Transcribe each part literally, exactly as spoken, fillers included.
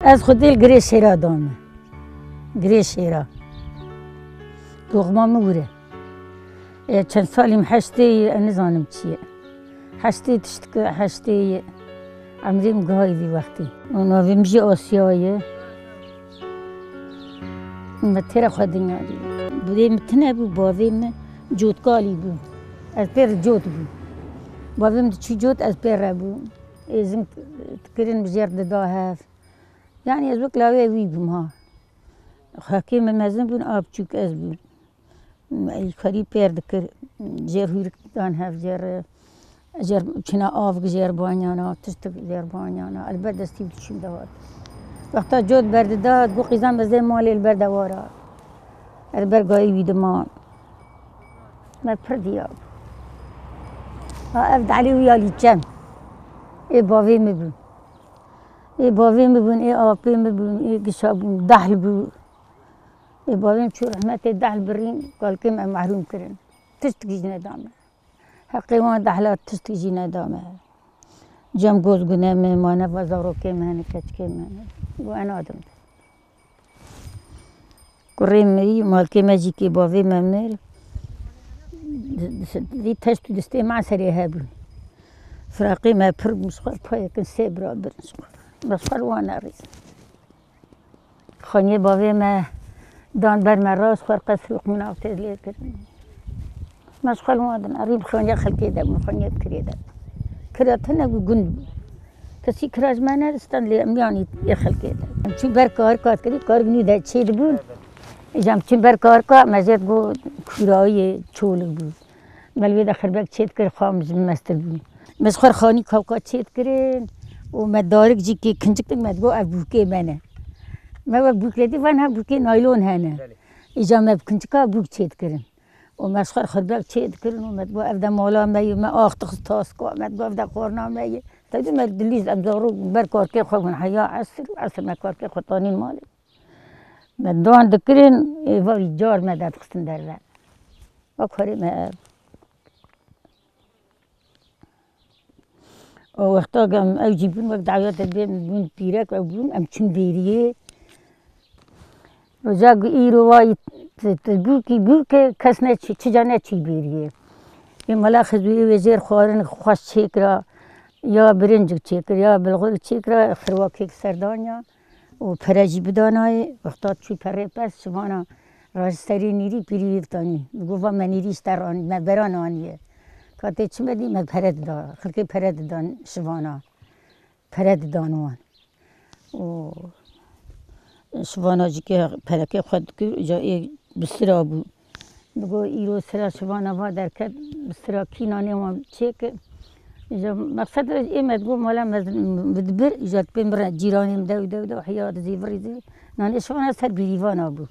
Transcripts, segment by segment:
Ez xwedê li girê şêra dame. Girê şêra. Doxma min wire. E, çend salî min heştê ye, ez nizanim çi ye. Heştê tiştik, heştê ye. Emrê min gihayî vî wextî. Û navê min jî Asya ye. Me têra xwe dinya dî. Birê min tune bû, bavê min cotkalî bû. Ez pê re cot bûm. Bavê min diçû cot, ez pê re bûm. Êzing dikirin, bi jêr dida hev. Yanî ez wek lawê wî bûm ha. Xakê min mezin bûn, a biçûk ez bûm. Ey xwerî pêr dikir, jêr hûrik dan hev, jêr, jêr çina avik jêr banyana, tiştik jêr banyana, elbet destî diçûn dehat. Wexta cot berdida, got qîzan ez ê malê li ber dewara. Ez ber gayî wî diman. Me pir diya. Ha, ev dalê wî ya lîçem. Ê bavê min bû. Ê bavê min bûn, ê apê min bûn, ê gişa bûn, dehl bû. Ê bavê min çû rehmetê, dehl birîn, kalkê me mehrûm kirin. Tiştik jî neda me. Heqê wan dehla tiştik jî neda me. Cem goz gune me, maneva zarokê me hene, keçikê me hene. Û enadim. Kurê me yî, malkê me jî kê bavê me mir. Di, di, vî teşt û distê me serê hebûn. Firaqê me pir bû, ji xwe payekin sê bira birin ji xwe. Me ji xwe wan nerîz. Xaniyê bavê me dan ber me re, ji xwe qesr û qûna tê lê kirin. Me ji xwe li wan din, erî bi xaniyê xelkê de bûn, xaniyê bi kirê de. Kira tune bû, gund bû. Kesî kira ji me nedistan, lê em yanî yê xelkê de. Em çûn ber karika kirî, karik nû de çê dibûn. Îja em çûn ber karika, me jê digot kûrayê çolik bû. Me li wê de xirbek çê dikir, xwe em ji mestir bûn. Me ji xwe xanî kawka çê dikirin û me darik jî kê kincik dik me digot ev bûkê me ne. Me wek bûk lê dî van ha bûkê naylon hene. Belê. Îja me bi kincika bûk çê dikirin. Û me ji xwe xirbek çê dikirin û me digot ev de mala me ye, me ax dixist taska, me digot ev de xwarina me ye. Tevdî me dilîz em zarok ber karkê xwe bûn heya esir, esir me karkê xwe tanîn malê. Me dan dikirin, êvarî car me derdixistin derve. Wek xwerê me ev. Û wexta em ew jî bûn wek dawiyê te bên bûn pîrek ew bûn, em çûn bêriyê. Roja ku îro wayî tu, tu bûkî bûke kes ne çi, çica ne çî bêriyê. Ê mala xizûyê wê jêr xwarin xweş çêkira, ya birincik çêkir, ya bilxurik çêkira, xirwakêk serdanya. û pere jî bidanayê. Wexta çû perê pez, şivana rajî serê nîrî pîrî wî bitanî. Digot va me nîrî ji te ranî, me beran aniye. Katê çi me dî, me pere dida, xilkê pere didan şivana. Pere didan wan. Û şivana jî kê perekê xwe dikir, îca ê bi sira bû. Digot, îro sira şivana va derket, bi sira kî nanê wan çêke. Îja mexsed ê me digot, mala me dibir, îja pê min re cîranê min dew dew dew heya dizî virî zî. Nanê şivana ser bîrîvana bû.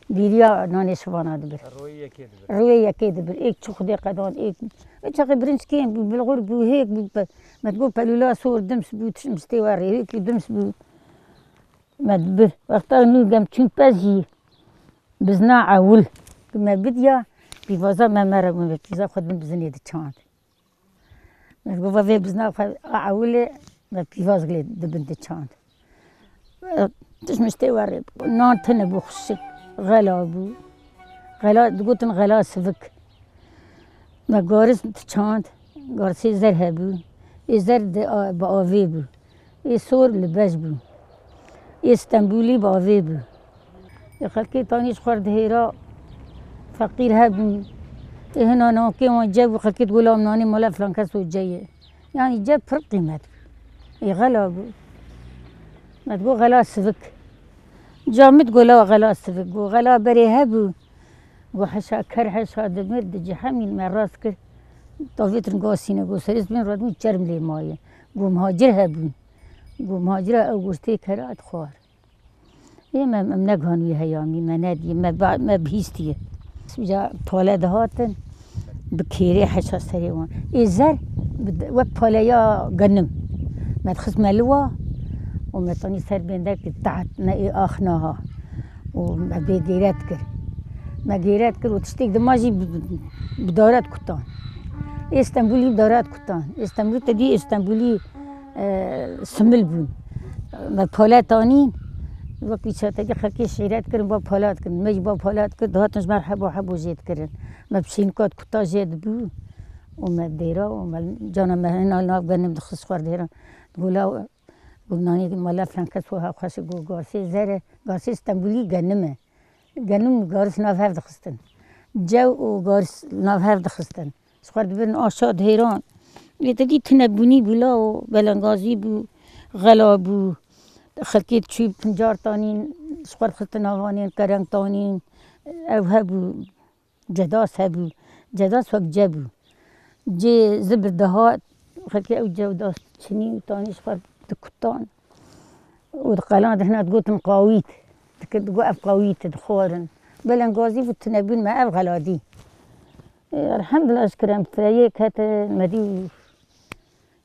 Bîriya nanê şivana dibir. Rûyê yekê dibir. Rûyê yekê dibir. Êk çi xudê qedan, êk. Ê çaxê birinc kêm bû, bilxur bû, hêk bû. Pe-, me digot pelûla sor dims bû, tişt mistê we rê, hêkî dims bû. Me dibir. Wexta nû gem çûn pez jî. Bizna ewil. Ku me bidiya, pîvaza me me re bû, me pîza xwe di bin bizinê diçand. Me digot, va vê bizna xwe a ewilê, me pîvaz gilê di bin diçand. Tişt miştê werê bû. Nan tune bû xişik. Xela bû. Xela, digotin xela sivik. Me garis diçand. Garisê zer hebû. Ê zer di a-, bi avê bû. Ê sor li bej bû. Ê Stenbûlî bavê bû. Ê xelkê tanî ji xwe dihêra feqîr hebûn. Ê hina nankê wan ce bû, xelkê digot, "La em nanê mala filan kes û ce ye." Yanî ce pir qîmet bû. Ê xela bû. Me digot xela sivik. Ca min digot, "La xela sivik." Got, "Xela berê hebû." Got, "Heşa ker heşa dimir, di cihemîn me rast kir." Tavêtin gasîne, got, "Serê bin radin çerm lê maye." Got, "Muhacir hebûn." Got, "Muhacira ew goştê kera dixwar." Ê me, em negihan wî heyamî, me nedî, me ba-, me bihîstiye. Îja pale dihatin, bi kêrê heşa serê wan. Ê zer, bi, wek paleya genim. Me dixist me li wa, û me tanî ser bêndekê taht, me ê ax naha. Û me bê gêret kir. Me gêret kir û tiştêk dima jî bi, bi, bi daret kutan. Ê Stenbûlî bi daret kutan. Ê Stenbûlî te dî, ê Stenbûlî, e, simil bûn. Me pale tanîn, Wekî çatekî xelkê şîret kirin, ba pala dikirin. Me jî ba pala dikir, dihatin ji me re hebo hebo jê dikirin. Me bi şînka dikuta jê dibû û me dêra û me cana me hena nav genim dixist xwar dêra. Gola, got nanê mala filan kes wiha xweş e, got garsê zer e, garsê Stenbolî genim e. Genim û garis nav hev dixistin. Cew û garis nav hev dixistin. Ji xwe dibin aşa dihêran. Lê te dî tune bûnî bû la û belengazî bû, xela bû. Xelkê diçû pincar tanîn, ji xwe dixistin avanên kereng tanîn. Ew hebû, cedas hebû. Cedas wek ce bû. Cê zibir dihat, xelkê ew cew das çinî û tanî ji xwe dikutan. Û di qelan de hina digotin qawît. Dikir, digot ev qawît e, dixwarin. Belengazî bû, tune bûn me ev xeladî. Ê, elhamdulillah, şikir em fireyê kete me dî û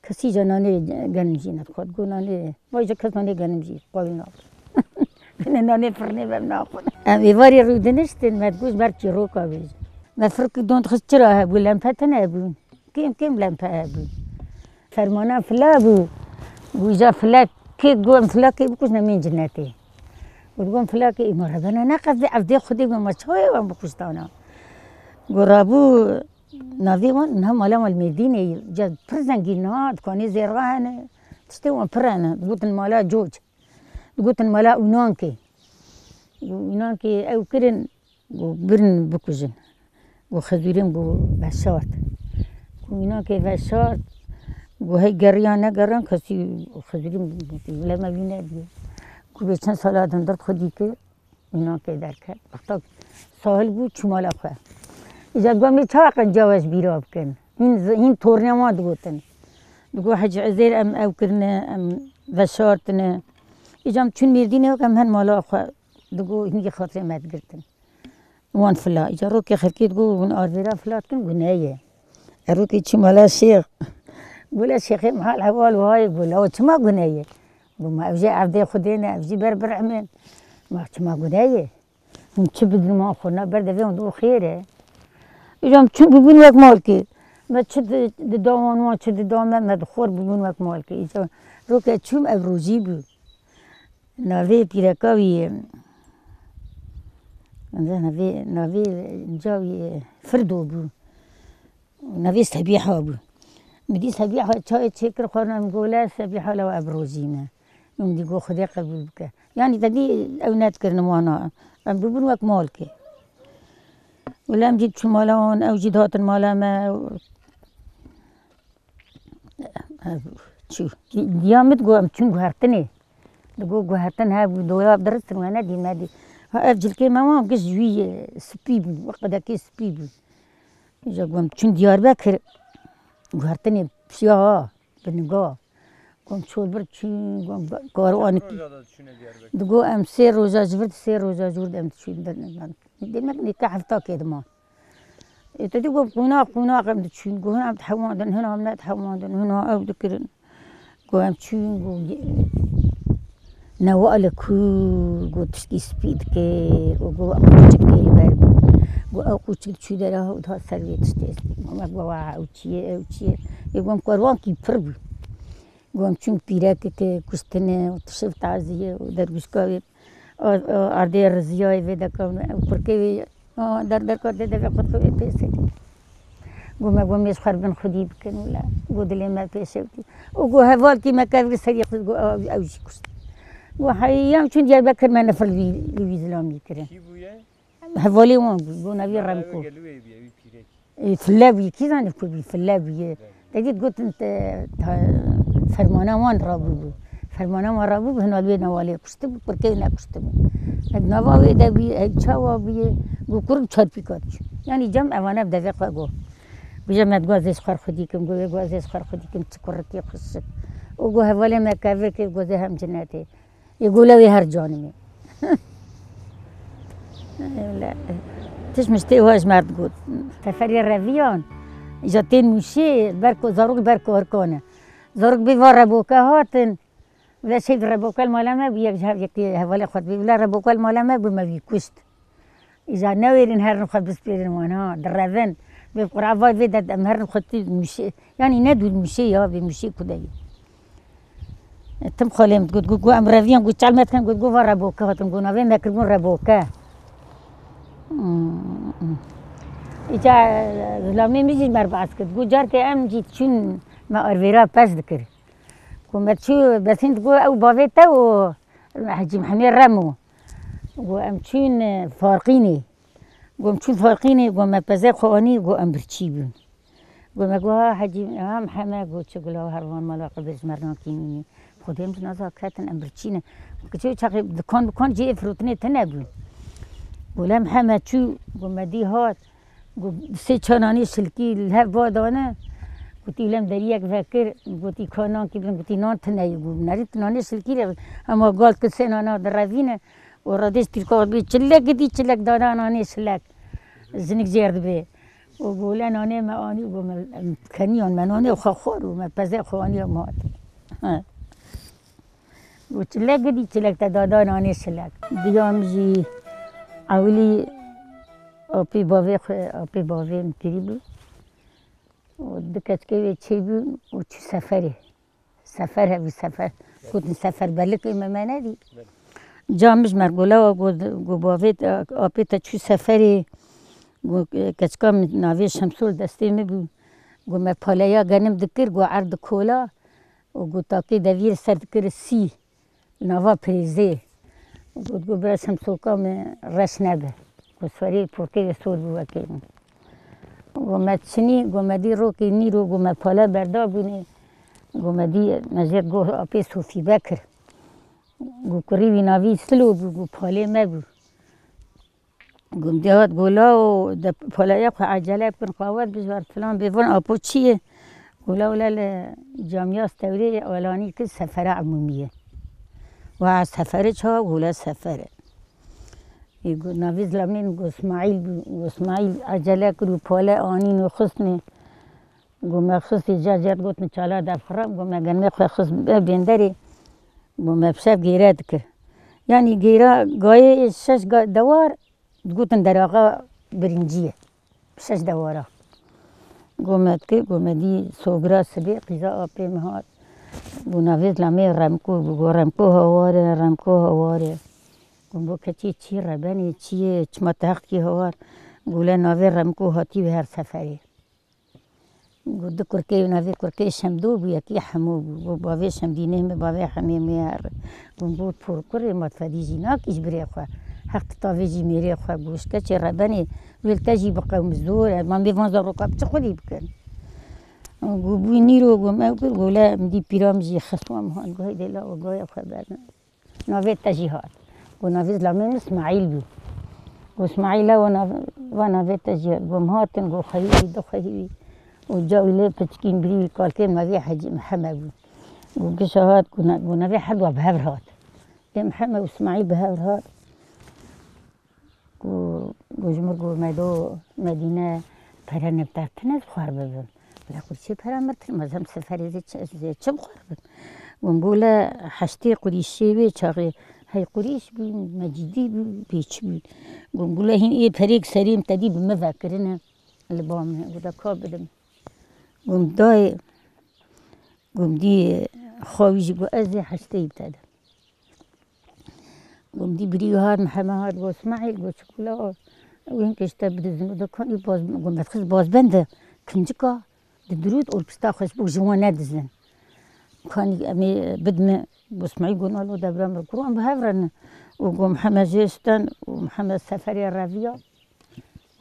kesî jî nanê genim jî nedixwar. Digot nanê, vay ji kes nanê genim jî qawî nabe. Bine nanê firnê ve naxwin. Em êvarê rûdiniştin, me digot ji ber çîroka wê jî. Me firkî don dixist çira hebû, lempe tune hebûn. Kêm kêm lempe hebûn. Fermana fila bû. Wîja fila kê got em fila kê bikujne mêrên cinetê. Û digot em fila kê îma rebena neqez dê evdê Xwedê got ma çawa wan bikuştana. Got rabû navê wan niha mala wan li Mêrdînê ye. Ca pir zengîn niha dikanê zêra hene. Tiştê wan pir hene. Digotin mala coc. Digotin mala Ûnankê. Û Ûnankê ew kirin. Got birin bikujin. Got Xezûrîn got veşart. Got Ûnankê veşart. Got hey geriyan negeriyan kesî Xezûrîn got wile me wî nebî. Got bê çend sala dindir xwedî kir. Ûnankê derket. Wexta sahil bû çû mala xwe. Îca got em ê çawa qenca we ji bîra bikin. Hîn, hîn tornê wan digotin. Digot Hecî Ezêr em ew kirine, em veşartine. Îca em çûn Mêrdînê wek em hen mala xwe. Digot hingî xatirê me digirtin. Wan fila. Îca rokê xelkê digot hûn arvêra fila dikin, got neye. E rokê çû mala şêx. Got le şêxê me hal hewal wayê, got le o çima got neye. Got ma ev jî evdê Xwedê ne, ev jî ber birehmên. Ma çima got neye. Hûn çi bidin wan xwe na ber devê hûn digot xêr e. Îca em çûn bûbûn wek malkê. Me çi di, dida wan wan çi dida me, me dixwar bûbûn wek malkê. Îca roke çûm ev rojî bû. Navê pîreka wî, navê, navê ca wî Firdo bû. Navê Sebîha bû. Min dî Sebîha çayê çêkir xwarina min got le Sebîha lew ev rojî me. Min dî got Xwedê qebûl bike. Yanî te dî ew nedikirin wana. Em bûbûn wek malkê. Wile em jî çû mala wan, ew jî dihatin mala me. Çû. Diya min digot em çûn guhertinê. Digot guhertin hebû, dolab diristin we nedî me dî. Ha ev cilkê me wan giş ji wî ye, spî bû, wek qedekê spî bû. Îja got em çûn Diyarbekir guhertinê piya ha, bi niga. Got em çolbir çûn, got em karwanik. Çend roja da diçûne Diyarbekir? Digot em sê roja ji vir, sê roja ji wir em diçûn. Demek nêka hefta kê dima. Ê, te dî got, qonax, qonax em diçûn. Got, hina em dihewandin, hina em nedihewandin, hina ew dikirin. Got, em çûn, got, ge-, newa li ku, got, tişkî spî dikir. Got, got, ew qûçikê li ber bû. Got, ew qûçik diçû dera û dihat ser vê tiştê spî. Got, me got, wa, ew çi ye, ew çi ye? Ê, got, em karwankî pir bû. Got, em çûn pîrekeke kuştine û tişt tazî ye û dergûşka wê. A, a, ardê riziyayê vê deka, ew kurkê wê, a, der derka dê devê xwe dixwe wê pêsê. Got me got mêz xwe bin xwedî bikin wila. Got dilê me pêşe wî. Û got hevalkî me kevir serî xist, got ew, ew jî kuşt. Got heyî em çûn Diyarbekir me nifir li wî, li wî zilamî kirin. Kî bûye? Hevalê wan bû, got navî Remko. Ew gelû wê bûye, wî pîrek. Ê, file bûye, kî zanî ku bûye, file bûye. Te dî gotin te, te, fermana wan rabûbû. Fermana wan rabûbû, hina li wê newalê kuştibû, kurkê wê nekuştibû. Hek nava wê de bûye, hek çawa bûye, got kurik çarpîka diçû. Yanî cem evane bi devê xwe got. Bije me digot ez ê ji xwe re xwedî kim, got wê got ez ê ji xwe re xwedî kim, çi kurikê xweşik. Û got hevalê me kevir kê, got ez ê hem cinetê. Ê gole wê her canimê. Öyle. Tişt miştê wa ji me digot. Seferê reviyan, îja tên Mûşê, ber ku zarok ber ku erkane. Zarok bê va reboke hatin. Ve şey reboke li mala me bû, yek ji hev-, yekê hevalê xwe dibê. Wila reboke li mala me bû, me wî kuşt. Îja newêrin herin xwe bispêrin wan, ha, direvin. Vê qurava vê de em herin xwe tê Mûşê. Yanî ne dûr Mûşê ya, vê Mûşê ku de ye. Tim xalê min digot, got, got, em reviyan, got, çal me dikin, got, got, va reboke hatin, got, navê me kirbûn reboke. Hmm. Îca, e, zilamê min jî me behs kir. Got, carkê em jî çûn me arvêra pez dikir. Got, me çû, Besîn digot, ew bavê te û Hecî Mihemê Remo. Got, em çûn, e, Farqînê. Got, em çûn Farqînê, got, me pezê xwe anî, got, em birçî bûn. Got, me got, ha, Hecî, ha, Miheme, got, çi gula, her van mala qibir ji me re nakînî. Xwedê min naza ketin, em birçî ne. Kiçê çaxê dikan bikan cihê firotinê tune bûn. Got, le Miheme çû, got, me dî hat. Got, sê çar nanê şilkî li hev va dane. Gotî, lem deriyek vekir, gotî, ka nan kî bin, gotî, nan tune ye. Got, nerî tu nanê şilkî re, hema gal tu sê nana direvîne. Û radêj tîrka bî, çilek gidî, çilek dana nanê şilek. Jinik jêr dibê. Û gole nanê me anî, û me, em keniyan me nanê xwe xwar û me pezê xwe anî em hat. Û çilek gidî, çilek te dada nanê şilek. Diyam jî ewilî apê bavê xwe, apê bavê min kirî bû. Û du keçikê wê çêbûn û çû seferê. Sefer hebû, sefer. Gotin seferberlikê me, me nedî. Ca min ji mergola we got, got bavê te, apê te çû seferê. Got, keçika min navê Şemsol destê min bû. Got me paleya genim dikir, got erd dikola. Û got takê deviyê li ser dikir sî. Nava pirêzê. Got, got, bira Şemsoka me reş nebe. Got, swarê porkê ve sor bû wekê min. Got, me çinî, got, me dî rokê nîro, got, me pale berda bûnê. Got, me dî, me jê got, apê Sofî Bekir. Got, kurî wî navî Silo bû, got, palê me bû. Gundê hat gola û de palaya xwe ecele bikin, xwe ewet bijwar filan bê, van apo çi ye? Gola wila li camiya stewrê alanî kir sefera emûmî ye. Wa seferê çawa? Gola sefere. Ê go-, navê zilamê min go Smaîl bû. Go Smaîl ecele kir û pale anîn û xistnê. Go me xistî ca cer gotin çala de xirab, go me genmê xwe xist be bênderê. Go me bi şev gêre dikir. Yanî gêra gayê şeş ga-, dewar digotin deraxa birincî ye. Şeş dewara. Go me dikir, go me dî sogira sibê qîza apê min hat. Go navê zilamê Remko bû. Go Remko hawar e, Remko hawar e. Go bo keçê çî rebenê çi ye, çima te heq kî hawar? Go le navê Remko hatî bi her seferê. Got, du kurkê wî navê kurkê Şemdo bû, yekî Hemo bû. Got, bavê Şemdînê me, bavê Hemê me her. Got, got, porkurê ma fedî jî nakî ji birê xwe. Heq tu tavê jî mêrê xwe. Got, ji keçê rebenê, wê li te jî biqewim zor e. Ma bê van zaroka bi çi xwedî bikin? Got, bû nîro, got, me kir, got, le em dî pîra min jî xist wan han, got, hêdê la, got, goya xwe berin. Navê te jî hat. Got, navê zilamê min Smaîl bû. Got, Smaîl e, wan nav-, va navê te jî hat. Got, em hatin, got, xwehî wî, du xwehî wî. Û ca wî lê piçikîn birî wî kalkê navê Hecî Miheme bû. Got, gişa hat, got, na-, got, navê her dua bi hev re hat. Ê Miheme û Smaîl bi hev re hat. Ku, ku ji mir ku me do Medîne pere nefter tine xwar bibim. Bila ku çi pere mir tine, ma zem seferê zê çi, zê çi xwar bim. Gon gule heştê qurîşê wê çaxê hey qurîş bû, mecîdî bû, bêçi bû. Gon gule hîn ê perêk serê min te dî bi min vekirine li ba min, gu de ka bidim. Gon dayê, gon dî xwe wî jî got ez ê heştê te dim. Gom dî birî hat, Miheme hat, got, Smaîl, got, çikula, wîn kişte bidizin, û de kanî baz, got, me xist bazbende, kincika, di dirût, û pişta xwe ji bo ji wan nedizin. Kanî em ê bidme, got, Smaîl, got, nalo devra me, kuran bi hev re ne. Û got, Miheme jê sten, û Miheme seferê reviya.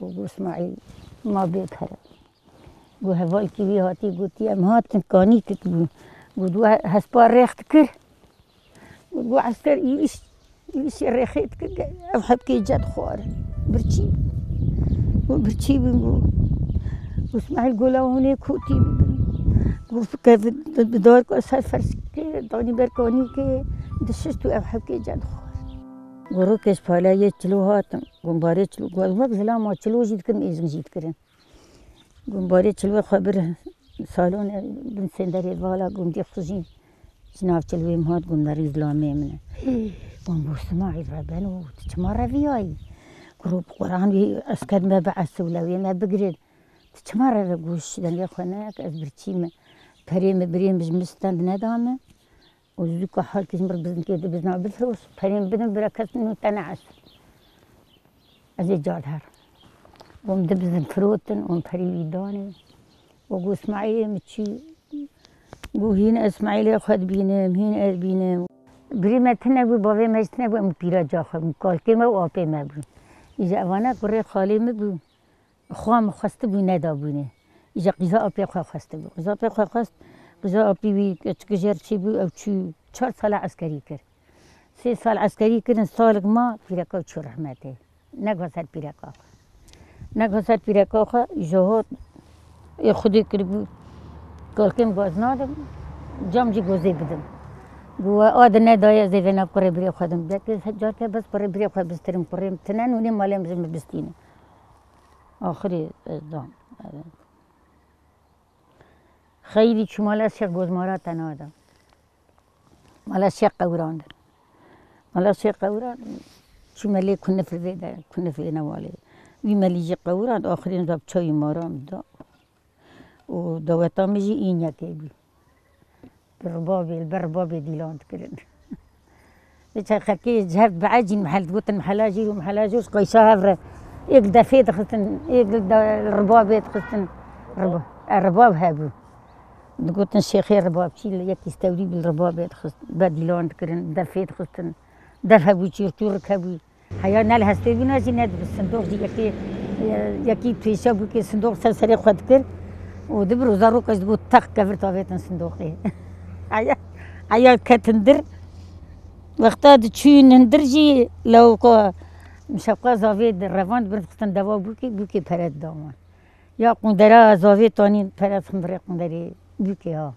Û got, Smaîl, ma bê pere. Got, hevalkî wî hatî gotî, em hatin kanî kik bû. Got, we hespa rêx dikir. Got, esker îş, îşê rêxê dikir, ev hebkê ce dixwar. Birçî. Got, birçî bin, got. Got, Smaîl, gola hûnê kotî bibin. Got, fikir bi, bi, bi dar ser ferskê, danî ber kanîkê, dişişt û ev hebkê ce dixwar. Got, rokê ji pala yê çilo hatim. Gumbarê çilo, got, wek zilama çilo jî dikirin, êzin jî dikirin. Gumbarê çilwê xwe bir salonê bin sênderê vala gundî xujîn. Ji nav çilwê min hat, gund nerî zilamê min e. Gund bo Smaîl, reben û tu çima reviyayî? Kuro bi Quran wî esker me bi esûle wê me bigirin. Tu çima reve goş dengê xwe ne, ez birçî me. Perê me birê min ji min stend neda min. Û zûka halkê ji mir bizinkê dibizna, bifiroş, perên bidin, bira kes nû te neeş. Ez ê car her. Û min dibizin firotin, û min perî wî danê. Û got, Îsmaîlê min çî? Got, hîn Îsmaîlê xwe dibînim, hîn ez bînim. Birê me tune bû, bavê me jî tune bû, em pîra ca xwe bûn. Kalkê me û apê me bûn. Îja evana kurê xalê min bû. Xwe min xwestibû, nedabûnê. Îja qîza apê xwe xwestibû. Qîza apê xwe xwest, qîza apî wî çi jêr çêbû, ew çû çar sala eskerî kir. Sê sal eskerî kirin, salik ma, pîreka çû rehmetê. Nega ser pîreka xwe. Nega ser pîreka xwe, îja hat, ê Xwedê kiribû, kalkê min got ez nadim, cam jî gozê bidim. Got, we a di nedaye, ez ê vêna kurê birê xwe dim. Belkî carke bes kurê birê xwe bistirim, kurê min tune nûnê malê min ji min bistîne. Axirê ez dam. Xeyrî çû mala Şêx Gozmara te nada. Mala Şêx Qewran de. Mala Şêx Qewran çûme lê kunif vê de, kunif vê newalê. Wî me lî jî qewran, axirê min da bi çayê mara min da. Û daweta min jî Înyekê bû. Bi ribabê, li ber ribabê dîlan dikirin. Vê çaxekê ji hev biecîn mihel digotin, mihela jîr û mihela jor, qayşa hev re. Êk defê dixistin, êk li de-, ribabê dixistin. Riba-, e, ribab hebû. Digotin şêxê ribabçî, li yekî stewrî bû, li ribabê dixist, be dîlan dikirin, defê dixistin. Def hebû, çîrçûrik hebû. Heya ne li hestê bûna jî ne dibe sindoq jî yekê, e, yekî pêşa bûkê sindoq ser serê xwe dikir û dibir û zarok ez digot teq kevir tavêtin sindoqê. Heya, heya ketin dir. Wexta diçûn hindir jî lewqa mişewqa zavê di revan dibir dixistin deva bûkê, bûkê pere dida wan. Ya qûndera zavê tanî pere dixin virê qûnderê bûkê ha.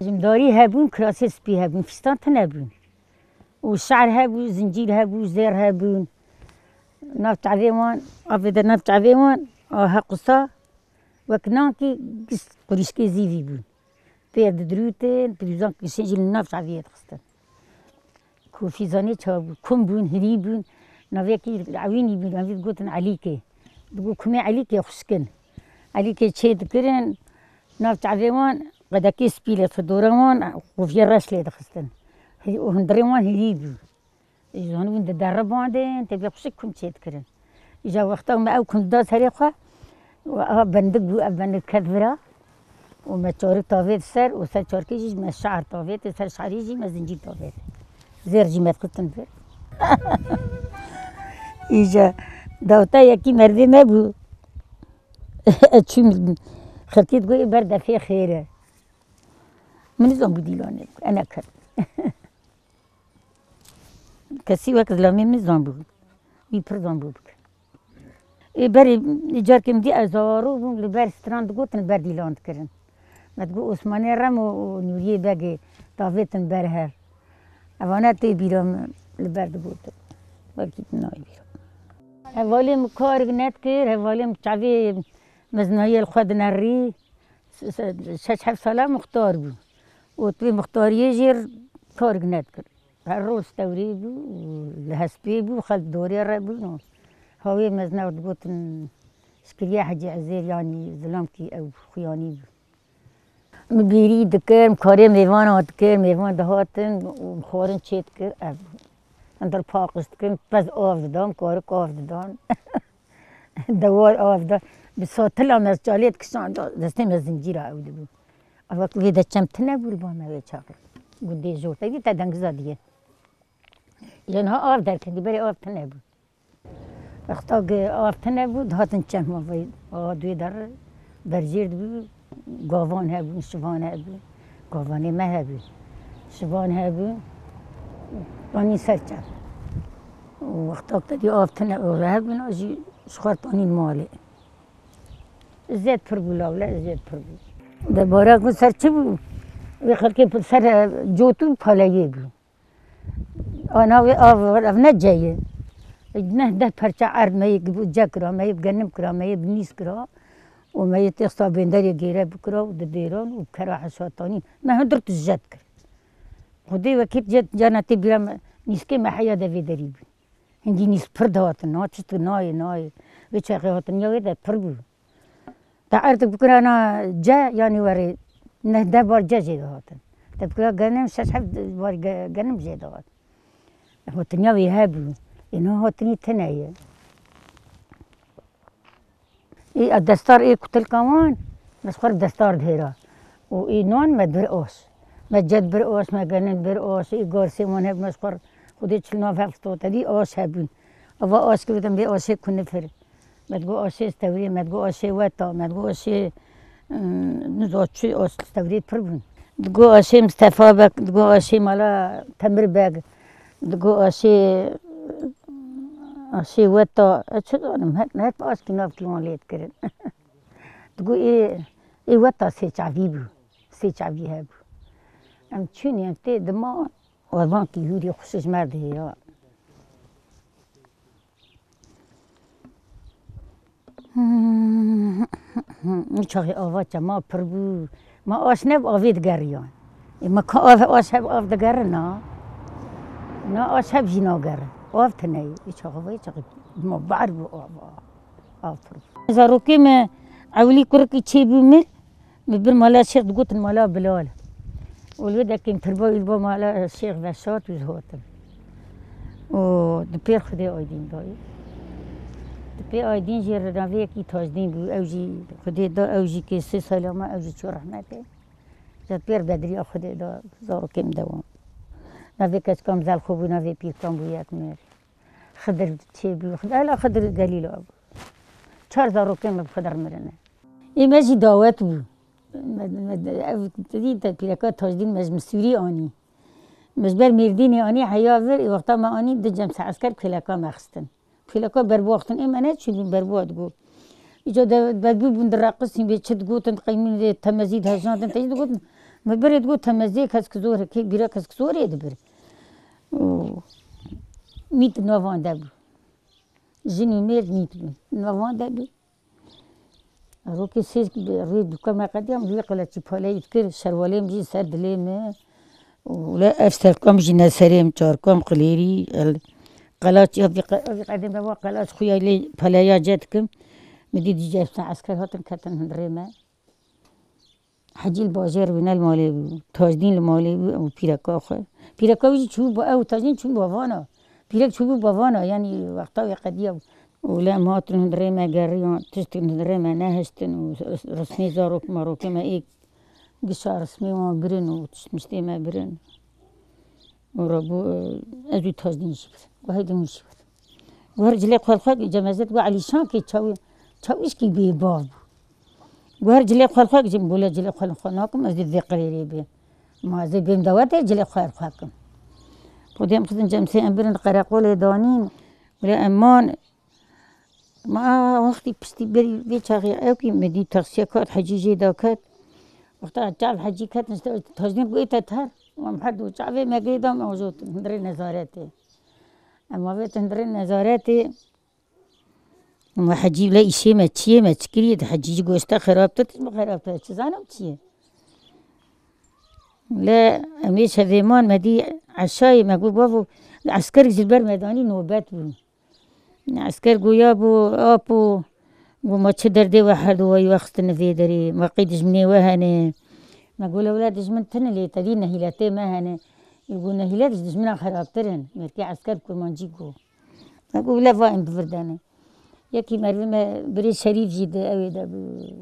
Jimdarî hebûn, kirasê spî hebûn, fîstan tune bûn. Û şer hebû, zincîr hebû, zêr hebûn. Nav çavê wan, avê de nav çavê wan, a heqisa, wek nankî gişt qurîşkê zîvî bûn. Pê didirûtin, pirûzan kişên jî li nav çaviyê dixistin. Kofîzanê çawa bû, kum bûn, hirî bûn. Navekî ewînî bûn, evî digotin Elîkê. Digot kumê Elîkê xuşkin. Elîkê çê dikirin, nav çavê wan, qedekê spî lê dixist, dora wan, qufiyê reş lê dixistin. Hi-, û hundirê wan hirî bû. Ji wan win di deribandin, tê bê xuşik kum çê dikirin. Îja wexta me ew kum da serê xwe, û ev bendik bû, ev bendik ket vira. Û me çarik tavêt ser, û ser çarkê jî me şar tavêt, ser şarî jî me zincîr tavêt. Zêr jî me dixistin vir. Îja dawta yekî merdê me bû. Çûm xelkê digot, ê ber defê xêr e. Min nizan bû dîlanê, ene ket. Kesî wek zilamê min zan bû. Wî pir zan bû bike. Ê berê, ê carkê min dî ez zaro bûm, li ber stran digotin, ber dîlan dikirin. Me digot Osmanê Remo û Nûriyê Begê davêtin ber hev. Evana tê bîra min, li ber digotin. Belkî tu nayê bîra. Hevalê min karik nedikir, hevalê min çavê mezinayê li xwe dinerî. Se-, se-, şeş heft sala muxtar bû. Û tu vê muxtariyê jî karik nedikir. Her roj tewrê bû, li hespê bû, xelk dorê re bûn. Hawê mezin ew digotin, şikiriye Hecî Ezêr, yanî zilamkî ew xuyanî bû. Min bêrî dikir, min karê mêvana dikir, mêvan dihatin û xwarin çê dikir, ev bû. Hundir paqij dikirin, pez av didan, karik av didan. Dewar av da. Bi satila me çalê dikişand, destê me zincîra ew dibû. Eva ku vê de çem tune bû li ba me wê çaxê. Gundê jor te bî te dengiza diye. Ji niha av derketî, berê av tune bû. Wexta ku av tune bû, dihatin çem, a vay, a duê der berjêr dibû, gavan hebûn, şivan hebûn, gavanê me hebûn, şivan hebûn, tanî ser çem. Û wexta ku te dî av tune û hebûn, a jî ji xwe tanîn malê. Zêd pir bû lawle, zêd pir bû. De barak min ser çi bû? Wê xelkê pir ser, e, cot û paleyê bû. Ana wê av, ev ne ce ye. Neh deh perça erd me yê bi ce kira, me yê bi genim kira, me yê bi nîs kira. Û me yê têxsa bênderê gêre bikira û didêran û bi kera heşatanî. Me hundir tu jet kir. Xwedê wekî ce-, cana tê bîra me, nîskê me heya de vê derî bû. Hingî nîs pir dihatin, na tişt nayê, nayê. Wê çaxê hatin ya wê de pir bû. Te erd bikirana ce, yanî werê neh deh bar ce jê dihatin. Tepkila genim şeş heft war ge-, genim jê dihat. Hotiniya wî hebû. Ê niha hotinî tune ye. Ê a destar ê kutilka wan, me ji xwe re destar dihêra. Û ê nan me dir aş. Me ced bir aş, me genin bir aş, ê garsê wan heb me ji xwe re Xwedê çil nav hev xistotedî aş hebûn. Ava aş kivitin vê aşê kunifir. Me digo aşê stewrê, me digo aşê weta, me digo aşê, ım, niza çi aş stewrê pir bûn. Digo aşê Mistefa Beg, digo aşê mala Temir Beg, digo aşê, aşê weta, ez çi zanim, her, her aşkî nav kiwan lê dikirin. Digo ê, ê weta sê çavî bû, sê çavî hebû. Em çûn em tê dima, orvankî hûrî xweşik ji me dihêra. Çaxê ava çema pir bû. Ma aş ne bi avê digeriyan. Ê ma ka av, aş heb av digerin na? Na aş heb jî nagerin. Av tine ye. Ê çaxê vay çaxê ma bar bû av, av, av pir bû. Zarokê me ewilî kurikî çêbû mir. Min bir mala şêx digotin mala Bilal. Û li wê dekê min tirba wî li ba mala şêx veşart û ez hatim. Û di pêr Xwedê Aydîn dayî. Di pê Aydîn jî re navê yekî Tajdîn bû. Ew jî Xwedê da, ew jî kê sê sala me, ew jî çû rehmetê. Ji pêr bedriya Xwedê da zarokê min dewam. Navê keçika min Zelxo bû, navê pîrka min bû yek mir. Xidir çêbû. Xidir, hela Xidir Delîla bû. Çar zarokên min bi Xidir mirine. Ê me jî dawet bû. Me, me, ev, te dî te pîreka Tajdîn me ji Misûrî anî. Me ji ber Mêrdînê anî heya vir, ê wexta me anî di Cemsê Esker pêleka me xistin. Pêleka berbiwa xistin, ê me neçûbûn berbiwa digot. Îca de berbiw bûn direqisîn, bê çi digotin, diqeymîn, dê temezî dihejandin, te jî digotin. Me berê digot temeziyê kesk zor, kê bîra kesk zorê dibir. Û mît navan de bû. Jin û mêrd mît bûn. Navan de bû. Rokê sê rê dûka me qediya, min wî qeleçî paleyî dikir, şerwalê min jî ser dilê min. Û le ev serka min jî ne serê min, çarka min qilêrî, el, qelaç, ya vî qe-, vî qedê me va qelaç xuya lê peleya ce dikim. Min dî dîce ev esker hatin ketin hundirê me. Hecî li bajêr bû, ne li malê bû. Tajdîn li malê bû û pîreka xwe. Pîreka wî jî çûbû bo ew, Tajdîn çûbû bo vana. Pîrek çûbû bo vana, yanî wexta wê qediya bû. Û lê em hatin hundirê me geriyan, tiştin hundirê me nehiştin û rismê zarok marokê me ê gişa rismê wan birin û tişt miştê me birin. Û rabû, ez û Tajdîn jî birin. Û heydin wî jî birin. Û her cilê xwe li xwe, cemezet got Elîşan kê çaw-, çawişkî bê bav bû. Got her cilê xwe li xwe, jim gule cilê xwe li xwe nakim, ez dê vê qirêrê bê. Ma ez ê bêm dawetê cilê xwe li xwe kim. Xwedê em xizin cemsê em birin qereqolê danîn. Wile em man, ma wextî piştî berî vê çaxê ew kî me dî taksiya kat, hecî jê da ket. Wexta çav hecî ketin, işte, Tajdîn got, "Ê te ter." Em her du çavê me girê da me ojotin, hundirê nezaretê. Em avêtin hundirê nezaretê. Ema hecî bile îşê me çi ye, me çi kiriye, di hecî jî goşte xerab te, tu jî xerab te, çi zanim çi ye. Le em ê şevê man, me dî eşayê, me got, "Bavo, esker ji ber me danî nobet bû." Esker goya bû, "Apo, got, ma çi derdê we her du wayî we xistine vê derê, ma qey dijminê we hene?" Me got, "Le wele dijmin tune lê te dî nehîletê me hene." Ê got, "Nehîlet ji dijmina xerabtir in." Mêrkê esker kurmancî got. Me got, "Wile va em bi vir de ne." Yekî merivê me birê Şerîf jî di ewê de bû,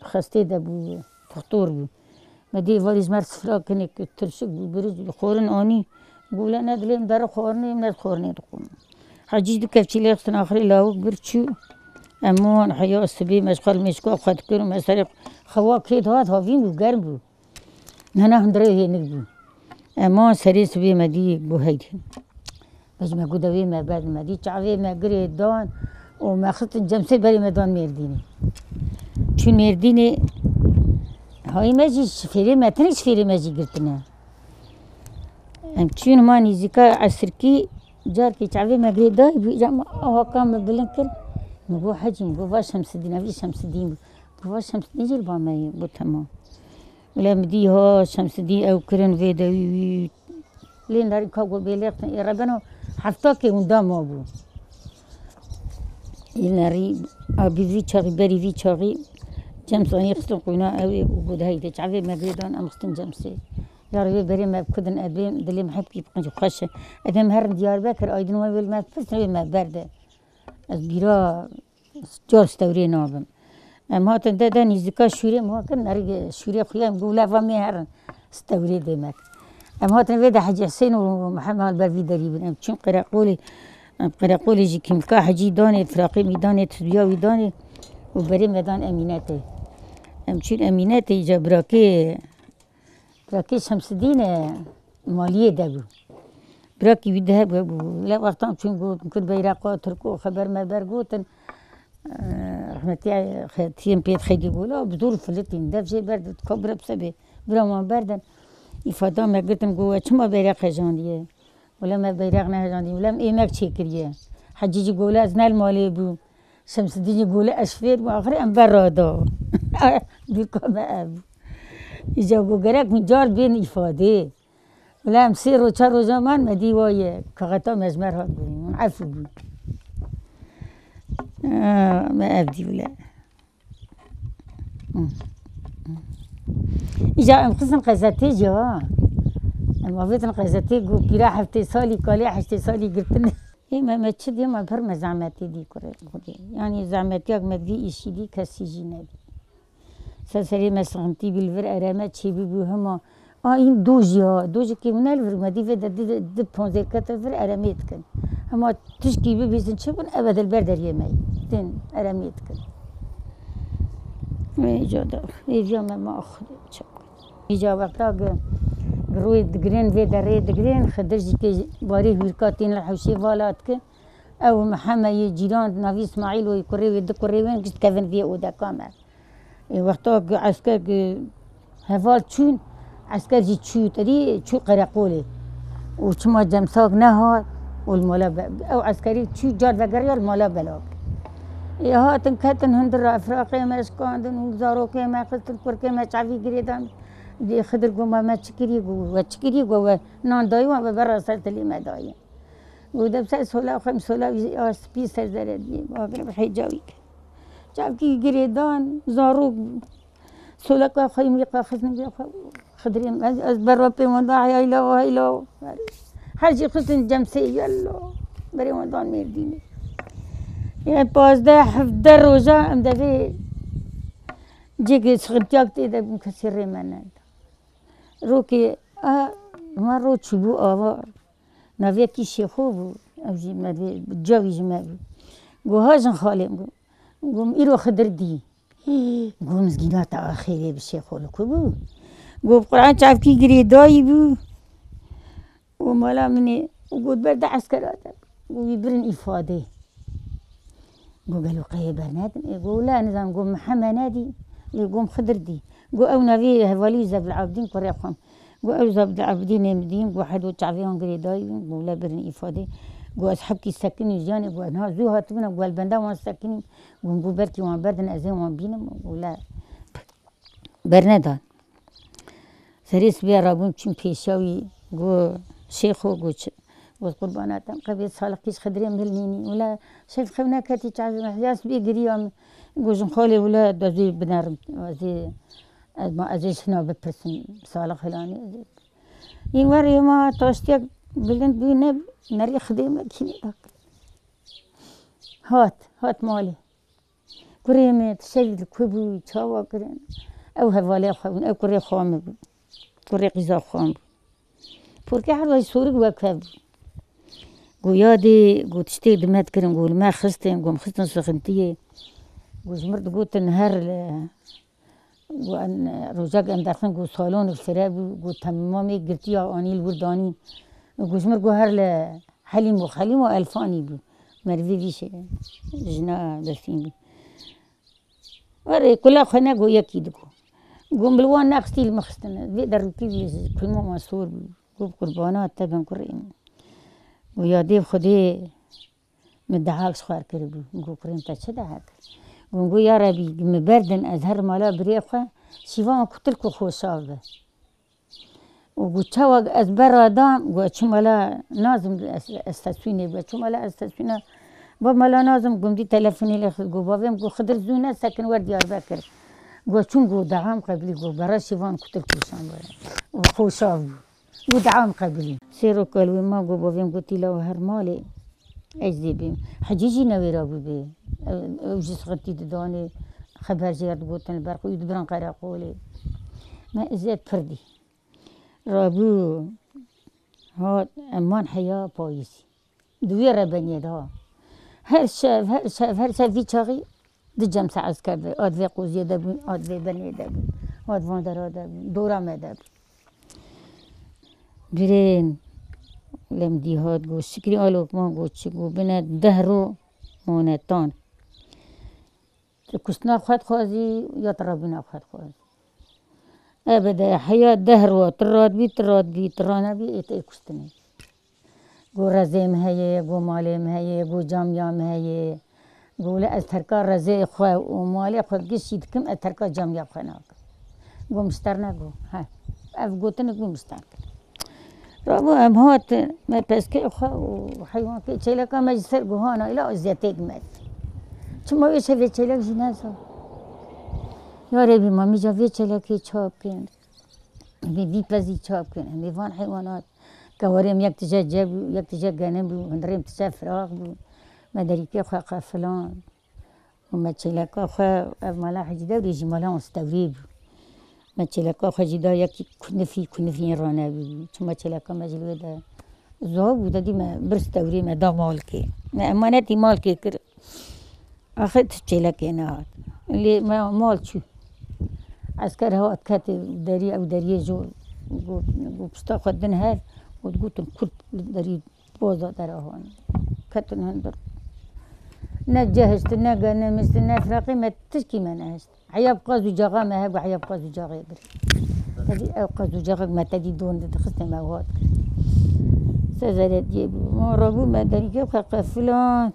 xestê de bû, doktor bû. Me dê varî ji me re sifra kinik tirşik bû, biriz bû, xorin anî. Got, "Wile ne dilê min dere xorinê, ne xornê dixwim." Hecî du kevçî lê xistin axirê lawik bir çû. Em wan heya sibê me ji xwe li mêşka xwe dikir û me serê xewa kê dihat havîn bû, germ bû. Nana hundirê hênik bû. Ema serê sibê me dî bû heydî. Bej me got, "Devê me ber me dî, çavê me girê dan û me xistin cemsê berê me dan Mêrdînê." Çûn Mêrdînê, hayî me jî şifêrê me, tenê şifêrê me jî girtine. Em çûn ma nîzîka esirkî, carkê çavê me girê dayî bû, îca ma awaka me bilind kir. Min got, "Hecî," min got, "va Şemsidîn, evî Şemsidîn bû." Got, "Va Şemsidîn jî li ba me ye." Got, "Temam." Wile min dî ha Şemsidîn ew kirin vê dewî wî. Lê nerî ka got bê lêxtin ê rebeno hefta kê winda mabû. Ê nerî a bi vî çaxî, berî vî çaxî Cems anî xistin quyna ew ê û got, "Heyde çavê me girê dan em xistin Cemsê." Yar wê berê me kudin, ez bêm dilê me hepkî biqinc xweş e. Ez bêm herin Diyarbekir, aydin we wê li me pirsin, wê me berde. Ez bîra car stewrê nabim. Em hatin de de nîzika şûrê, em hatin nerî şûrê xuya, em got leva mê herin stewrê dê me. Em hatin vê de Hecî Husên û Mihemed li ber vî derî bûn. Em çûn Qereqolê, em Qereqolê jî kîmka Hecî danê, firaqê mî danê, tizbiya wî danê û berê me dan Emînetê. Em çûn Emînetê, îca birakê, birakê Şemsidîn e, maliyê de bû. Birakî wî de hebû, hebû. Lê wextan çûn got, kir beyreqa Tirko xeber me ber gotin. Eh, Rehmetî Xetiyên pê xeydî gola, bi zor filitîn. Dev jê ber dikabire bi sebê. Bira wan berdin. Îfada me girtin, got, "We çima beyreq hejandiye?" Wele me beyreq nehejandî. Wele em êmek çêkiriye. Hecî jî gole ez ne li malê bû. Şemsidîn jî gole ez fêr bû. Axirê em ber rada. Dûka me ev bû. Îca got gerek min car bên îfadê. Wele em sê roj, çar roja man me dî waye. Kaxeta me ji me re hat bû. Min efû bû. Ah, me ev dî wele. Îja em xistin qezetê jî ha. Em avêtin qezetê ku pîra heftê salî, kalê heştê salî girtin. Ê me, me çi dê me pir me zehmetê dî kurê Xwedê. Yanî zehmetiyak me vî îşî dî kesî jî nedî. Ser serê me sixintî bî li vir ereme çêbî bû hema. A, în dojî ha, dojikê hûn ne li vir me dî vê de di, di ponzê kete vir eremê dikin. Hema tişkî bibîzin çi bûn, ev e dilber deriyê me yî. Tên eremê dikin. Vê ca da, vê viya me ma Xwedê çi bû. Îca wexta gi, gi rûyê digirin, vê derê digirin, Xidir jî kê barê hûrka tên li hewşê vala dikin. Ew Mihemed yê cîran, navî Îsmaîl û kurê wê, di kurê wê gişt kevin vê odeka me. Ê, wexta ku esker ku heval çûn, esker jî çû, terî çû qereqolê. Û çima cemsak nehat, û li mala be-, ew eskerî çû car vegeriya li mala bela. Ê, hatin ketin hundir re firaqê me şikandin û zarokê me xistin, kurkê me çavî girêdan. Dê Xidir got, "Ma me çi kirî?" Got, "We çi kirî?" Got, "We nan dayî wan, we berra ser tilê me dayî." Got, "Dep ser sola xwe, em sola wî ya spî ser zere diyê." Agir bi hêca wî kir. Çavkî girêdan, zarok bû. Soleka xwe yî wî qaxizin vê xwe. Xidirê min, ez, ez berra pê wan da heyla, heyla. Her jî xistin cemsê yello. Berê wan dan Mêrdînê. Yê pazdeh, hevdeh roja em devê cêkê sixintiyak tê de bûn, kesî rê me neda. Rokê, a, ma ro çûbû ava. Navê kî Şêxo bû. Ew jî me vê, cawî ji me bû. Got, "Ha jin xalê min." Got, "Got, "Îro Xidir dî." Got, "Mizgîna te axê vê bi Şêxo li ku bû?" Got, "Bi Quran çavkî girêdayî bû. Û mala min ê." Û got, "Ber de eskera te." Got, "Wî birin îfadê." Got, "Gelo qeyê bernedin?" Ê, got, "Wela nizam." Got, "Mihemed nedî?" Ê, got, "Xidir dî." Got, "Ew navê hevalî Zevl Abdîn kurê xwe." Got, "Ew Zevl Abdînê min dîn." Got, "Hedo çavê wan girêdayî." Got, "Wela birin îfadê." Got, "Ez hebkî sekinî jiyanê." Got, "Niha zû hatibûna." Got, "Li benda wan sekinî." Got, "Got belkî wan berdin, ez ê wan bînim." Got, "Wela." Bernedan. Serê sibê rabûn çûn pêşa wî, got, "Şêxo," got, "çi?" Got, "Qurbana te, qe vê salixkî ji Xidirê min nînî." Wila şêx xew neketî çav ji me, ya sibê giriya min. Got, "Jin xalê wila ez ê binerim, ez ê, ez ma, ez ê ji hina bipirsim, salix hilanê ez ê." Yî werê ma taştiyak bilind bû, ne, nerî Xidê me kînî bak. Hat, hat malê. Kurê me, tu şevî li ku bû, çawa kirin? Ew hevalê xwe bûn, ew kurê xwe me bû. Kurê qîza xwe me bû. Porkê her wayî sorik wek hev bû. Got, "Yadê," got, "tiştê di me dikirin." Got, "Li me xistin." Got, "Em xistin sixintiyê." Got, "Ji mir digotin her li," got, "en, rojek em derxin," got, "salonik fire bû." Got, "Temamê girtiya anî li wir danîn." Got, "Ji mir," got, "her li Helîmo, Helîmo Elfanî bû. Merivê vî şê, jina Destîn bû. Werê kula xwe ne go yekî digo. Go min li wan nexistî li min xistine. Vê derûkî vî kulma wan sor bû. Go bi qurbana te bin kurê min. Go ya dê Xwedê min dehak ji xwe kiribû. Go kurê min te çi dehak? Go go ya Rebî min berdin ez her mala birê xwe şîvan ku tilk û xweşav be. Û got, çawa ez bera dam, got, çûm mala nazim, ez, estasyonê bû. Çûm mala estasyona, ba mala nazim, gundî telefonê lê xist, got, bavê min, got, Xidir zû ne sekin wer Diyarbekir. Go çûn go dawam qebilî, go bera şîvan kutil kûşan bere. Û xoşav bû. Go dawam qebilî. Sêro kalwê ma go bavêm gotî la her malê. Ez dê bêm. Hecî jî newêra bûbê. Ew, ew jî sixintî didanê. Xeber jê digotin li ber xwe û dibirin qereqolê. Me izet pir dî. Rabû hat eman heya payîzî. Di wê rebeniyê de ha. Her şev, her şev, her şev vî çaxî di cem se esker de, a di vê qoziyê de bûn, a di vê benê de bûn, a di van dera de bûn, dora me de bûn. Birên, lem dî hat got, şikrî a lokman got, çi got, bine deh ro monetan. Tu kuştina xwe dixwazî ya tu rabûna xwe dixwazî? Ebede heya deh ro, tu radbî, tu radbî, tu ranebî, ê te ê kuştinê. Go rezê min heye, go malê min heye, go camiya min heye. Go wile ez terka rezê xwe û malê xwe gişî dikim, ez terka camiya xwe nakim. Go mişter ne go. He. Ev gotinik bû mişter kir. Rabû em hatin, me peskê xwe û heywankê çêleka me ji ser guhana îla eziyetêk me dî. Çima wê şevê çêlek jî neza. Ya Rebî, ma mîja vê çêlekê çap kin. Em ê vî pezî çap kin. Em ê van heywanat. Kewarê em yek tije ce bû, yek tije genim bû, hundirê em tije firaq bû. Me derîkê xwe qefilan. Û me çêleka xwe, ev mala Hecî Dewrê jî mala wan stewrê bû. Me çêleka xwe jî da yekî kunifî, kunifî yên ranebî bû. Çima çêleka me jî li wê de zaf bû, te dî me bir stewrê me da malkê. Me emanetî malkê kir. Axir tu çêlekê nehat. Lê me mal çû. Esker hat ket derî, ew deriyê jor got, got pişta xwe din hev, got, gotin Kurd li derî Boza dera hon. Ketin hundir. Ne cehiştin, ne genim hiştin, ne firaqî me tişkî me nehişt. Heya bi qaz û caxa me hebû, heya bi qaz û caxê bir. Tedî ew qaz û caxek me tedî don didixistê me hat. Sezeretiyê bû. Ma rabû me derîkê xwe qefilan.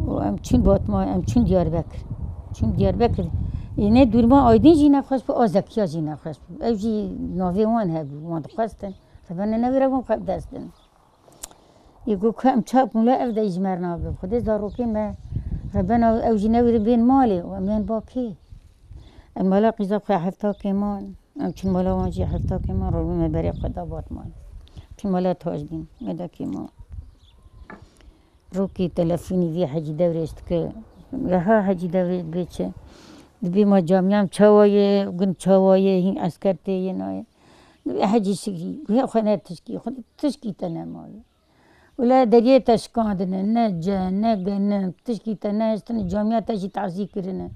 Û em çûn Batman, em çûn Diyarbekir. Çûn Diyarbekir. Ê ne dûrma Aydin jî nexweş bû, a Zekiya jî nexweş bû. Ew jî navê wan hebû, wan dixwestin. Rebena newêre bûn xwe bidestin. Ê got ku em çap bûn, la ev de ji me re nabin. Xwedê zarokê me rebena ew jî newêre bên malê û em ên ba kê. Em mala qîza xwe hefta kêman. Em çûn mala wan jî hefta kêman, rabû me berê xwe da Batman. Çûn mala Tajdîn, me da kêman. Rokê telefonî vî Hecî Dewrêş dike. Reha Hecî Dewrêş dibê çi? Dibê ma camiyan çawa ye, gund çawa ye, hîn esker tê yê nayê. Dibê Hecî Şikrî, guhê xwe ne tişkî, xwe tişkî te nemaye. Wila deriyê te şikandine, ne ce, ne genim, tişkî te nehiştine, camiya te jî tazî kirine.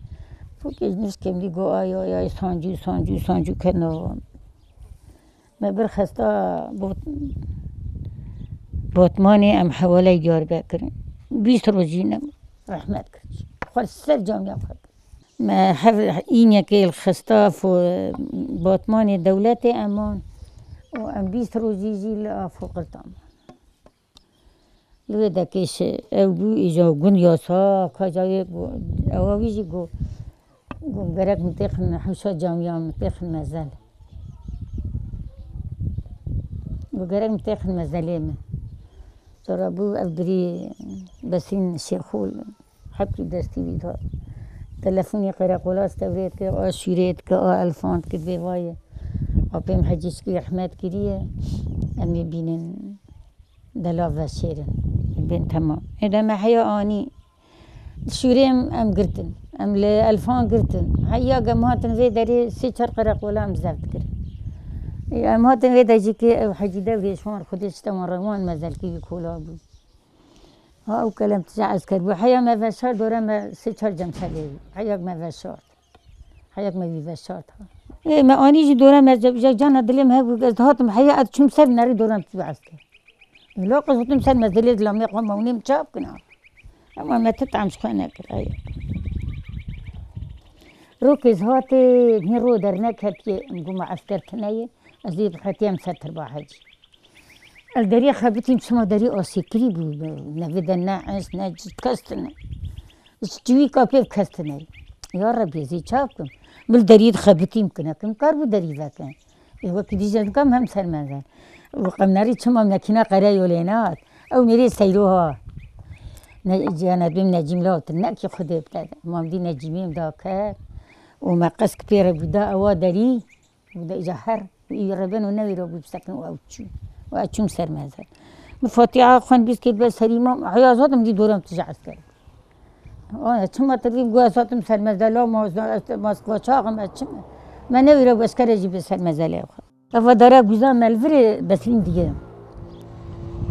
Fokê ji nişkemlî got, ay, ay, ay, sancû, sancû, sancû ke nava. Me bir xesta Bot-, Botmanê em hewaley Diyarbekirê. Bîst rojî ne rehmet kir. Xwe ser camiya xwe kir. Me hev înekê li xesta fo-, Botmanê dewletê eman û em bîst rojî jî li Afo Qiltan. Li wê dekê şi ew bû, îja gund yasa, ka ca wê got, ewa wî jî got, got, gerek min têxin hewşa camiya min têxin mezel. Got, gerek min têxin mezelê min. Cara bû ev birî Besîn Şêxol, heqî destî wî da. Telefonî qereqola stewrê dike, a şûrê dike, a elfan dike, dibê vayê. Apê min Hecî Şikrî rehmet kiriye, em ê bînin. Dela veşêrin. Bên temam. Êde me heya anî. Şûrê em, em girtin. Em li elfan girtin. Heya em hatin vê derê sê çar qereqola em zebt kirin. Ê, em hatin vê de jî ki ew Hecî Dewrêş wan Xwedê çi te wan re wan mezelkî wî kola bû. Ha ew kelem tije esker bû. Heya me veşar dore me sê çar cemselê bû. Heya me veşar. Heyek me vî veşart ha. Ê, me anî jî dora me ce-, ce-, cana dilê me hebû, ez dihatim heya ez çûm ser nerî dora me tu esker. Ê, lo qizûtim ser me dilê dila me xwe me hûnê min çap kina. Ema me ti tam ji xwe nekir, heyek. Rokê ez hatê, hîn ro derneketiye, em got me esker tine ye, ez ê bixetiyem ser tirba hecî. Ez deriyê xebitîm, çima derî asêkirî bû, nevê de ne ins, ne kes tine. Ji çivîka pê kes tine. Ya Rebî, ez ê çav kim? Bil deriyê dixebitîm kine, kim kar bû derî veke? Ê wekî dî jin dikam hem ser me zen. Û qemnerî çima mekîna qere yolê nehat? Ew mêrê seyro ha. Ne, ciyana dûm Necîm lawtin, ne ki Xwedê bide. Mam dî Necîmî em da ket. û me qesk pê re bû da ewa derî, bû da îca her, û î reben û newêra bû bisekin û ew çû. Û ew çûm ser mezar. Min Fatiha xwend bîst kêt be serî mam, heya zatim dî doram tije esker. Aya çima te dîm gu ez hatim ser mezela, ma, ma, ma çaxim ez çim. Me newêra bû eskere jî bi ser mezelê xwe. Eva dara guza me li virê Beslîn diye.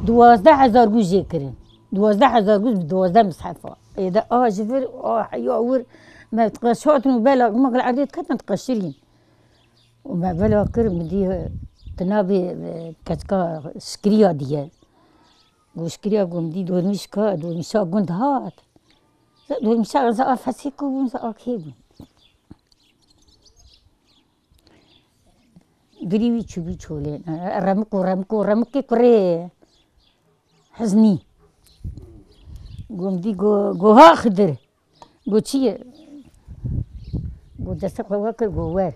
Duwazdeh hezar guz jê kirin. Duwazdeh hezar guz bi duwazdeh mishefa. Ê de a ji vir, a heya wir, me qeşatin û bela, me gel erdê diketin diqeşirîn. Û me bela kir, min dî, tu nabê, e, keçika şikiriya diye. Got şikiriya, got min dî dormîşka, dormîşa gund hat. Dormîşa za a fesê ku bûn, za a kê bûn. Girî wî çûbî çolê. Remik û remik û remikê kurê Hiznî. Gom dî go, go ha Xidir. Go çi ye? Go destê xwe wekir, go wer.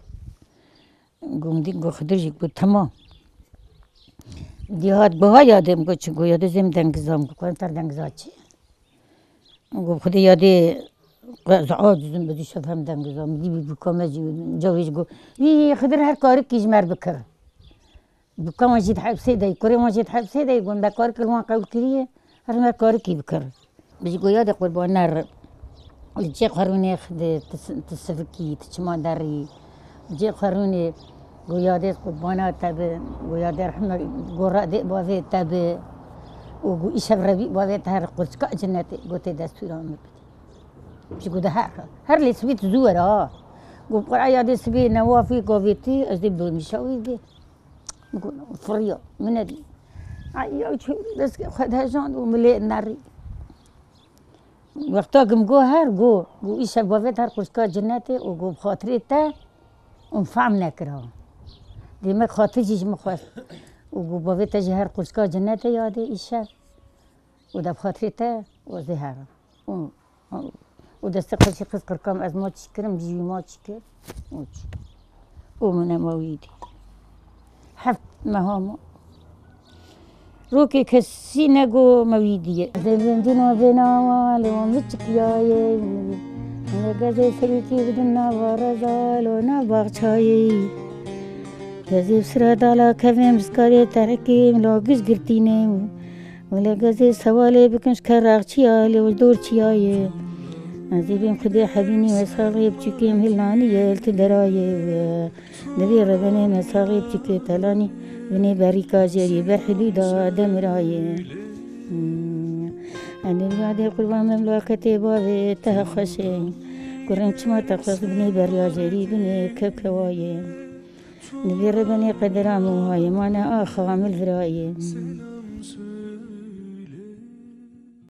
Gom dî go Xidir jî go temam. Dî hat go ha yadê, go çi? Go yadê zêm dengizam, go kuentar dengiza çi? Got, Xwedê yadê, ez acizim, ez şefem dengizam, dî bî bûka me jî, cawê jî got, wî Xidir her karikî ji me re bikir. Bûka wan jî di hepsê de, kurê wan jî di hepsê de, got, me karikir wan qewil kiriye, her ji me karikî bikir. Bi jî got, yadê qurban ner, li cê xwe rûnê Xidir, tu s-, tu sivikî, tu çima derî, Cê xwe rûnê, go yadê qurbana te bi, go yadê rehme, go redê bavê te bi. Û go îşev revî bavê te her qulçika cinetê, go tê destûra min bidî. Ji go de her, her lê sibît zû were ha. Go qura yadê sibê newafî govêtî, ez dê bi dormîşa wî dê. Go firiya, min nedî. Ay, ya çû destê xwe de jand û milê nerî. Wexta gim go her go, go îşev bavê te her qulçika cinetê û go bi xatirê te û fam nekira. Demek xatir jî ji min xwest. Û go bavê te jî her qulçika cinetê yadê îşev. Û de bi xatirê te û zê herim. Û, û destê xwe jî qis qirkam ez ma çî kirim, jî wî ma çî kir. Û çi. Û min ema wî dî. Heft meha ma. Rokê kesî nego me wî diye. Zevendîna vêna wa li wan biçikiyaye. Li gezê serîkî bidin nava reza lo nav baxçayê. Gezê sira dala kevên biskarê terikê lo giz girtîne. Wele gezê sewalê bikin ji kerraxçiya lê û dor çiyaye. Ez ê bêm Xwedê hebînî wê saxê biçûkê em hilnanî ye li tu derayê we. Divê rebenê me saxê biçûkê telanî binê berîka jêrî ber hidûda demirayê. Hmm. Em ê yadê qurban memlaketê bavê te xweşê. Kurim çima te xwest binê beriya jêrî binê kevkewayê. Divê rebenê qedera min wayê mane axa min li virayê.